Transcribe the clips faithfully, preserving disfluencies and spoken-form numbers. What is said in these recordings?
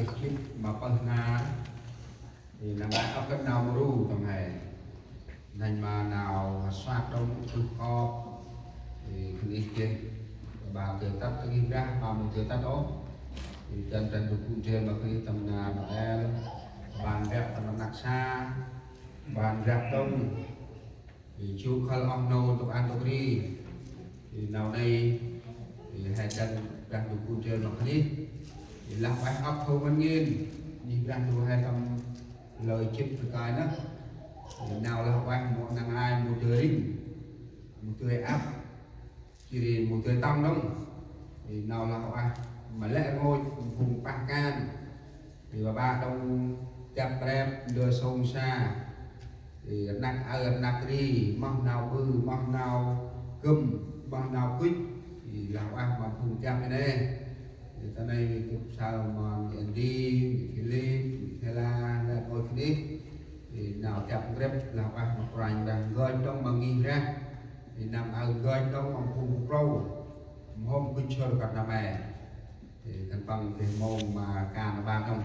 Klip ma pơh nar, i nau ma ăp kơt nau mru tâm he. Nanh ma nau suak đŏng, tŭ kŏp. I khân ih geh, ba geh tât, ta geh brah, ba mâu geh tât ôh. I dăn dăn dôk gŭ ndrel ma khân ih tâm nar Noel, ban rep tâm rnăk sa, ban rep đŏng. I jŭ khăl oh nô ntŭk ăn ntŭk ri. I nau nây, i he dăn brah dôk gŭ ndrel ma khân ih. I lah ueh ăp hô ngăn ngên. Nih brah dôk he tâm lơi jêt bơkai nơh. I nau lah ueh mâu năng ai mâu dơi rĭng, mâu dơi ăp, jêh ri mâu dơi tŏng đŏng. I nau lah ueh ma lĕ rngôch phung pah kan. I ba ba đŏng dăp rep ndơ sông sa. I rnăk aơ rnăk ri, moh nau ƀư, moh nau gŭm, moh nau kuch. I lah ueh ma phung dăp i nê. I ta nây gâp saơ ma Andy, Philip, Thela, lĕ rngôch khân ih. I nau dăp ngrep lah ueh ma Kôranh Brah, nkoch đŏng ma ngih brah. I năm aơ nkoch đŏng ma phung klô, mhôm kuch sŭr kơt nau me. Ê, khân păng geh mông ma kan ba đŏng.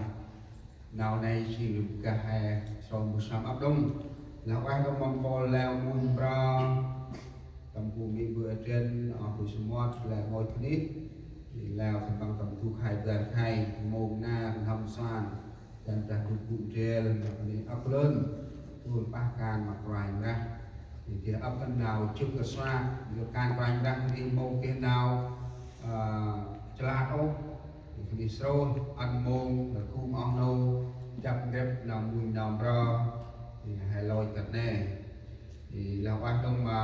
Nau nây jêng gah he sŏng bu sâm ăp đŏng. Lah ueh đŏng ma mpôl leo mŭnh bro. Tâm bu mi bu adren, oh bu sơmot, leo ngôch khân ih. Leo khân păng tâm du khai bar khai, mông nar, n'hâm san. Dăn brah dôk gŭ ndrel, ma khân ih ăp lơn. Tŭl pah kan ma Kôranh Brah. Ê, geh ăp kơt nau jŭk kơt suak, yor kan Kôranh Brah khân ih mâu geh nau, ơ, chlăt ôh. Ê, khân ih srôih, ăn mông, rkhum oh nô, dăp ngrep nau mŭnh nau mbro. Ê, he lôch kơt nê. Ê, lah ueh đŏng ma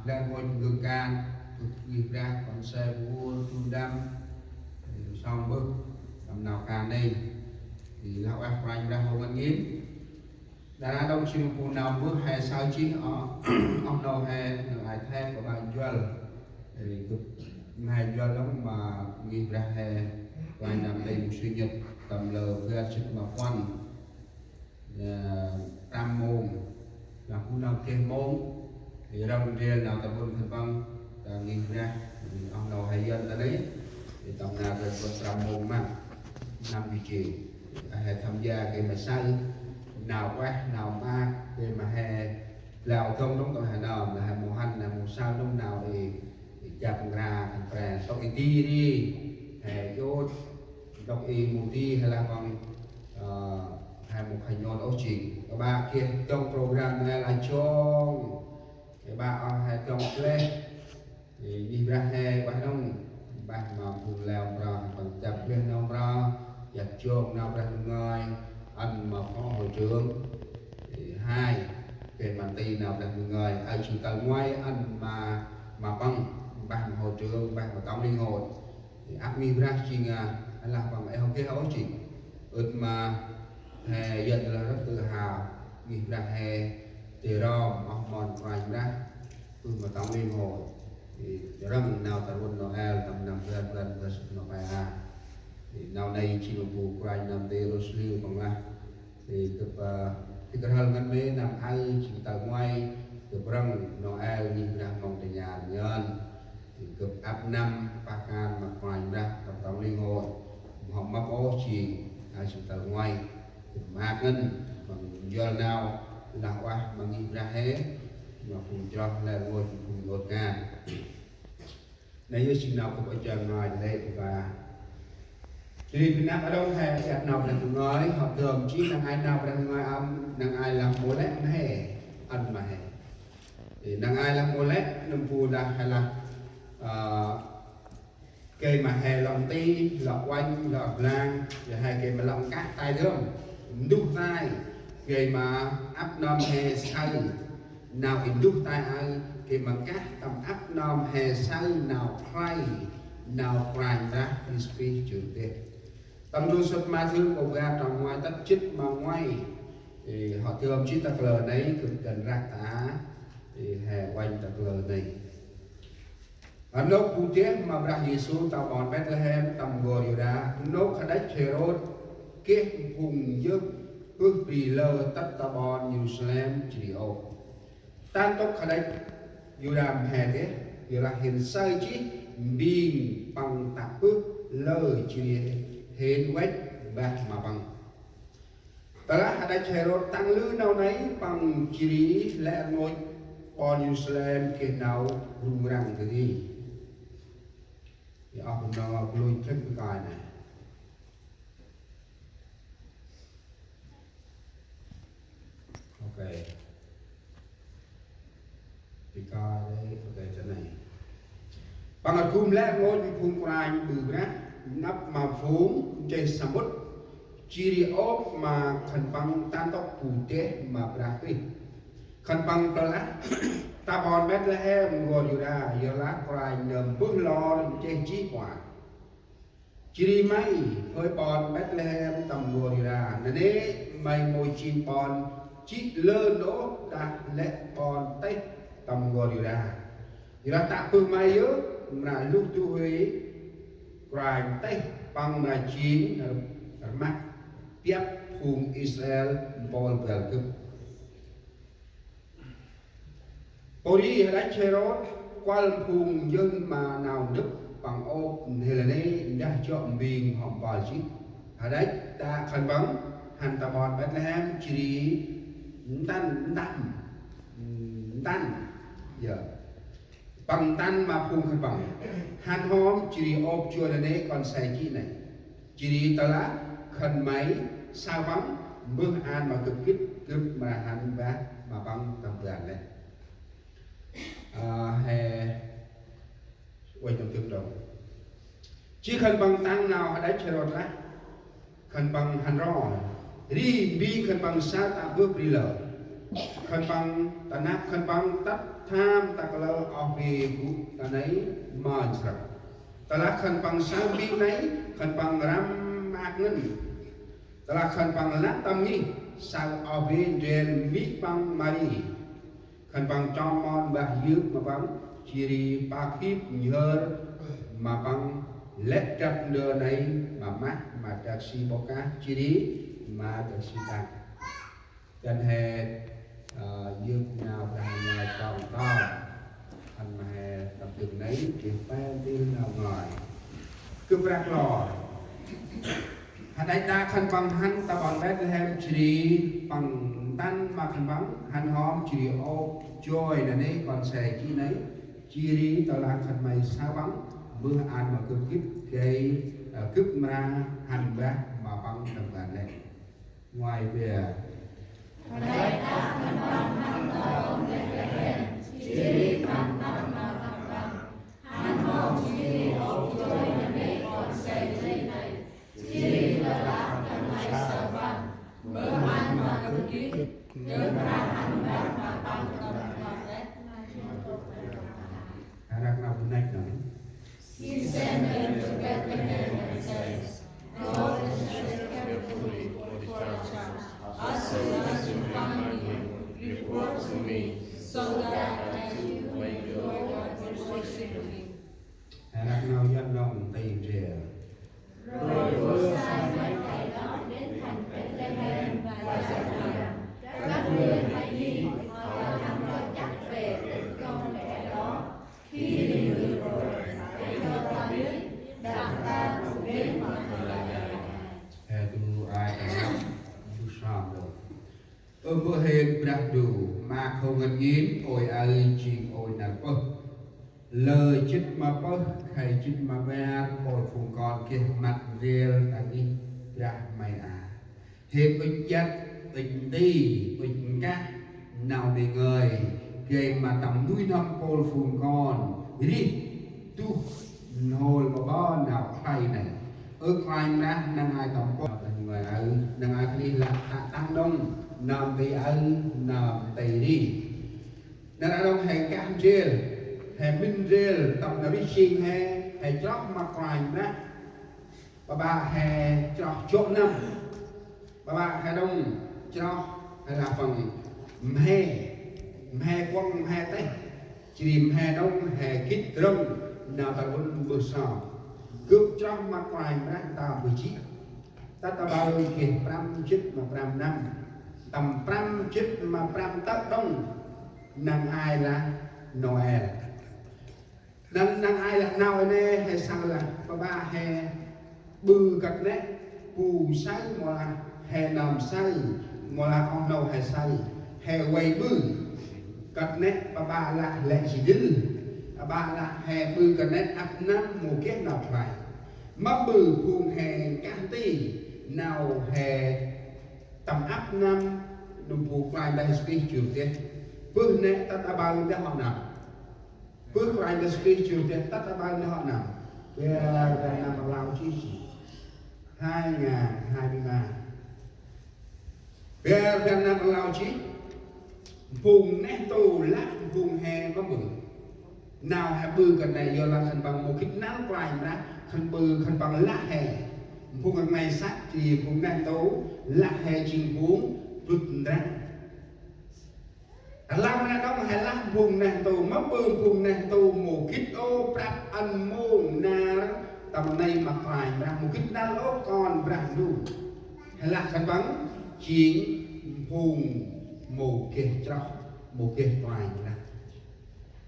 lĕ rngôch ngih kan, gâp ngih brah, kon se bu ur, du ndăm. Ê, sŏng bơh, tâm nau kan nây. Ê, lah ueh Kôranh Brah hô ngăn ngên. Đa đa đŏng jêng bu nau mbơh he saơ jêh, oh, oh nô he, nau ai thep ba ba njuăl. Ê, gâp he njuăl đŏng ma ngih brah he, Kôranh Nam Tây mục sư Nhật, tâm lơ bar jêt ma puăn. Ơ, prăm mông. Lah bu nau geh mông. Ê, rŏng ndrel nau ta ƀon khân păng, ta ngih brah, oh nô he yơn ta nây. Ê, tâm nau ta ƀon prăm mông măng. Năm bi jêng. He tham gia gay ma saơ, nau ueh, nau maak, gay ma he blao dŏng đŏng tâm he nơm, lah he mâu hăn, he mâu saơ đŏng nau ê, ê, jăp ngra, khân pre, tŏk ê di ri, he yôt, tŏk ê mâu di, he lah păng, ơ, he mâu khay nhôt ôh jêng. Kơt ba geh dŏng program nê lah jong, kơt ba oh he dŏng pleh, Ê, ngih brah he ueh đŏng, bah ma phung leo mbro, păng dăp lĕ nau mbro, yak jong nau brah ngơi, ăn ma phó hội trưởng. Ê, hai, gay ma nti nau brah ngơi, aơ jêng tal ngoai, ăn ma, ma păng, bah ma hội trưởng, bah ma tổng liên hội. Ê, ăp ngih brah jêng, a, lah păng, ê, hŏ geh ôh jêng. Ưt ma, he, yơn lah rơh tơ ha, ngih brah he, tê rom, oh mon Kôranh Brah, ưh ma tổng liên hội. Ê, răng nau ta run Noel, tâm năm bar bar bar sŭt nau pe a. Ê, nau nây jêng bu Kôranh Nam Tây rôs liu păng lah. Ê, gâp, ơ, geh rhăl ngăn mê năm aơ jêng tal ngoai, gâp răng Noel ngih brah mông ta nhar nhơn. Ê, gâp ăp năm pah kan ma Kôranh Brah tâm tổng liên hội. Mhâm mâp ôh jêng, aơ jêng tal ngoai. Gâp maak ngăn, păng njuăl nau, lah ueh ma ngih brah he, ma phung chroh lĕ rngôch phung ôt kan. Nây yơh jêng nau gâp ŭch jăn ma lĕ kơt ba. Jêh ri bơh năp a đŏng he, ăt nau brah ngơi, hŏ dơm jêh năng ai nau brah ngơi ăn, năng ai lah mâu lĕ ma he, ăn ma he. Ê, năng ai lah mâu lĕ, nâm bu lah he lah, ơ, gay ma he lŏ nti, lŏ uănh, lŏ blang, yor he gay ma lŏ nkah tay dơm, nduh tay, gay ma ăp nơm he saơ nau i nduh tay aơ, gay ma nkah tâm ăp nơm he saơ nau khlay, nau Kôranh Brah Krist jŭr deh. Tâm ndrom sŭt Mathiơ kô bar trong ngoai tât jêt ma ngoai. Ê, hŏ dơm jêh ta kalơ nây, gâp dăn răk ta, ê, he uănh ta kalơ nây. Nôk bu deh ma Brah Yêsu ta ƀon Bêtlêhem tâm n'gor Yuđa, nôk kađăch Hêrôt geh phung yơk bơh bri lơ tât ta ƀon Yêrusalem jêh ri ôh. Ta ntŭk kađăch Yuđa mhe deh, yorlah hên saơ jêh mbing păng tă bơh lơ jêh ri hên văch Mbah ma păng. Tơlah hađăch Hêrôt tăng lư nau nây, păng jêh ri lĕ rngôch ƀon Yêrusalem geh nau rŭng răng kơ ngih. Ơ, oh, nau klŭng khĭt bơh kơi nây. Ok. Bơh kơi nây, ok, tơ nây. Păng rgum lĕ rngôch phung kôranh ƀư brah, nđâp ma phung nchih samƀŭt, jêh ri ôp ma khân păng ta ntŭk bu deh ma Brah Krist. Khân păng plơ̆ lah: Ta ƀon Bêtlêhem n'gor Yuđa, yorlah Kôranh nơm mbơh lor nchih jêh pua. Jêh ri may, hơi ƀon Bêtlêhem tâm n'gor Yuđa, nanê̆ may mâu jêng ƀon jê̆ lơn đŏng đah lĕ ƀon têh tâm n'gor Yuđa. Yorlah tă bơh may yơh mra luh du huê Kôranh têh, păng mra jêng rmăk biăp phung Israel mpôl băl gâp. Pô ri hađăch Hêrôt kuăl phung njŭn ma nau ndrăp, păng ôp n'hêl nanê̆ ndah jŏ mbing hŏm ƀon jêh. Hađăch ta khân păng hăn ta ƀon Bêtlêhem, jêh ri ntăn ntăm, ntăn, yơ, păng ntăn ma phung khân păng hăn hŏm, jêh ri ôp joi nanê̆ kon se jê̆ nây. Jêh ri tơlah khân may saơ păng, mbơh ăn ma gâp gĭt, gâp mra hăn mbah ma păng tâm ban lĕ. Ơ, he uănh tâm tŭk đŏng. Jêh khân păng tăng nau hađăch Hêrôt lah. Khân păng hăn ro. Ri mbing khân păng saơ tă bơh bri lơ. Khân păng ta năp khân păng tât tham ta kalơ oh bê gŭ ta nây mân srăng. Tơlah khân păng saơ mbing nây, khân păng răm maak ngăn. Tơlah khân păng lăp tâm ngih, saơ oh bê ndrel mê̆ păng Mari. Khân păng chon mon mbah yơk ma păng, jêh ri pơk hip nhhơr ma păng lĕ drăp ndơ nây ma mah, ma dak si ƀok kah, jêh ri ma dak si tăng. Dăn he, ơ, yơk nau Brah Ndu ngơi trong tơm. Khân ma he tâm dâng nây, geh pe ntil nau ngơi. Gâp Brah Lor. Hađăch đă khân păng hăn ta ƀon Bêtlêhem, jêh ri păng ntăn ma khân păng hăn hŏm, jêh ri ôp joi nanê̆ kon se jê̆ nây. Jêh ri tơlah khân may saơ păng, mbơh ăn ma gâp gĭt, gay, ơ, gâp mra hăn mbah ma păng tâm ban lĕ. Ngoai bia. Hađăch đă khân păng hăn ta ƀon Bêtlêhem, jêh ri păng ntăn ma khân păng hăn hŏm, jêh ri ôp joi nanê̆ kon se jê̆ nây. Jêh ri tơlah khân may saơ păng, mbơh ăn ma gâp gĭt, gâp mra hăn mbah ma păng tâm ban lĕ. Hên rnăk nau bu năch nơh. He sent them to Bethlehem and said, "Go and search carefully for the child. As soon as you find him, report to me, so that I too may go and worship him." Hên rnăk nau Yuăn nơh, nti ndrel. Rồi Vua sai mấy thầy đó đến thành Bethlehem và dặn rằng: "Các ngươi hãy đi, hỏi thăm cho chắc về con trẻ đó. Khi tìm được rồi, hãy cho ta biết, đặng ta cùng đến mà thờ lạy Ngài." He tu ai ta năp, tu sam đŏng. Ơ bơh hên Brah Ndu, ma khâu ngăn ngên, ôi aơ jêng ôi nar pơh. Lơ jât ma pơh, khay jât ma bar, ôi phung kon geh măt ndrel ta ngih Brah May a. Hên ŭch iăt, ŭch nti, ŭch nkah nau May ngơi, gay ma tâm nuih n'hâm mpôl phung kon rêh duh n'hôl ma ƀon nau khlay nây. Ơ Kôranh Brah, năng ai tâm mpôl nau May ngơi aơ, năng ai khlay lah tă tăng đŏng, nơm nti aơ, nơm nti rêh. Nar aơ đŏng he nkah ndrel, he mĭn ndrel tâm nau rêh jêng he, he chroh ma Kôranh Brah. Ƀaƀă he chroh jŏ năm. Ƀaƀă he đŏng chroh he lah păng mhe, mhe kuŏng mhe têh. Jêh ri mhe đŏng he gĭt rŏng nau ta lŭn mbơh sơm. Gâp chroh ma Kôranh Brah ta mbơh jêh. Tât aƀaơ geh prăm jât ma prăm năm. Tâm prăm jât ma prăm tơ̆ đŏng năng ai lah Nôel. Năng, năng ai lah nau nê, he saơ lah, ƀaƀă he ƀư kăt nê, Bu saơ mâu lah he nơm saơ, mâu lah oh nô he saơ, he vay ƀư. Kơt nĕ aƀă lah lĕ jêh dĭl, aƀă lah he ƀư kơt nĕ ăp năm mâu geh nau khlay. Mâm ƀư phung he kah nti nau he tâm ăp năm nâm bu Kôranh Brah Yêsu Krist jŭr deh. Bơh nĕ tât aƀaơ ndah hŏ năm. Bơh Kôranh Yêsu Krist jŭr deh tât aƀaơ ndah hŏ năm. Bar rbăn năm rlau jêh. Hai ngàn hai mươi ba. Bar rbăn năm rlau jêh. Phung neh ntu lah phung he mâm ƀư. Nau he ƀư kơt nĕ yor lah khân păng mâu gĭt năl Kôranh Brah, khân ƀư khân păng lah he. Phung ngăn may săk jêh phung neh ntu lah he jêng phung bŭt ndrăng. Lăm neh đŏng he lah phung neh ntu, mâm ƀư phung neh ntu mâu gĭt ôh prăp ăn mông nar tâm nây ma Kôranh Brah, mâu gĭt năl ôh Kon Brah Ndu. He lah khân păng jêng phung mâu geh chroh, mâu geh Kôranh Brah.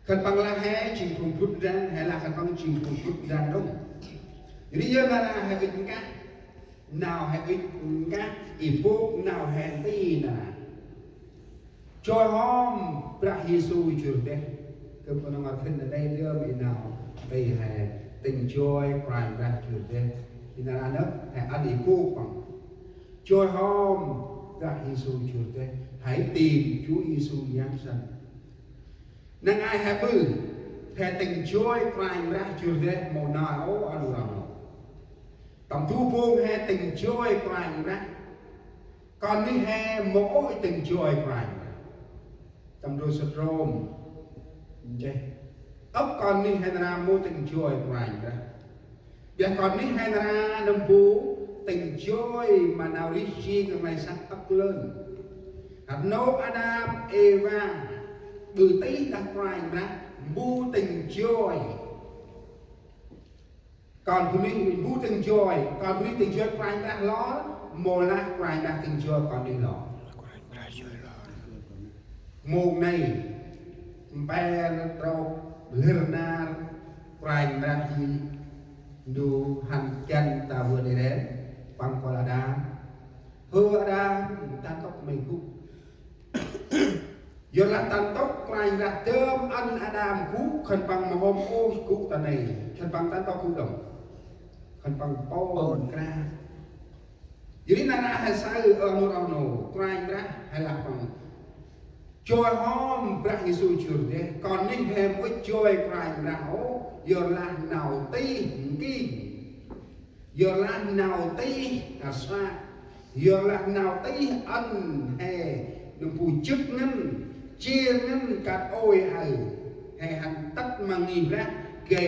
Khân păng lah he jêng phung bŭt ndrăng, he lah khân păng jêng phung bŭt ndrăng đŏng. Yor ri yor nar aơ he ŭch nkah, nau he ŭch nkah, i bôk nau he nti nar aơ. Joi hŏm Brah Yêsu jŭr deh. Kơt bu nơm ngăn khân nây dơm i nau nti he tĭng joi Kôranh Brah jŭr deh. I nar aơ nơh he ăn i bôk păng. Joi hŏm Brah Yêsu jŭr deh. Hãy tìm Chúa Giêsu Giáng Sinh. Năng ai he ƀư, he tĭng joi Kôranh Brah jŭr deh mâu nau ôh ăn rŏng. Tâm du phung he tĭng joi Kôranh Brah. Kon nuyh he mâu ôh tĭng joi Kôranh Brah. Tâm ndrôl săt Rôm nchih. Âk kon nuyh he nar aơ mâu tĭng joi Kôranh Brah. Biăh kon nuyh he nar aơ nâm bu tĭng joi ma nau rêh jêng ngăn may săk âk lơn. Hăt nôk Ađam Êva ƀư tih đah Kôranh Brah, bu tĭng joi. Kon bunuyh bu tĭng joi, kon bunuyh tĭng joi Kôranh Brah lor, mâu lah Kôranh Brah tĭng joi kon nuyh lor. Mông nây, mper trôk lĕ nar, Kôranh Brah jêh Ndu hăn găn ta vườn Êđen, păng kuăl Ađam. Hơ Ađam, ta ntŭk may gŭ. Yor lah ta ntŭk Kôranh Brah dơm ăn Ađam gŭ, khân păng mâu hôm ôh gŭ ta nây, khân păng ta ntŭk gŭ đŏng. Khân păng pôn krap. Yor ri nar aơ he saơ, ơ, nôk oh nô, Kôranh Brah he lah păng. Joi hŏm Brah Yêsu jŭr deh, kon nuyh he mâu ŭch joi Kôranh Brah ôh, yor lah nau tih nking. Yor lah nau tih a săk. Yor lah nau tih ăn he nâm bu jŏk ngăn, jêr ngăn kơt ôi aơ. He hăn tât ma ngih Brah, gay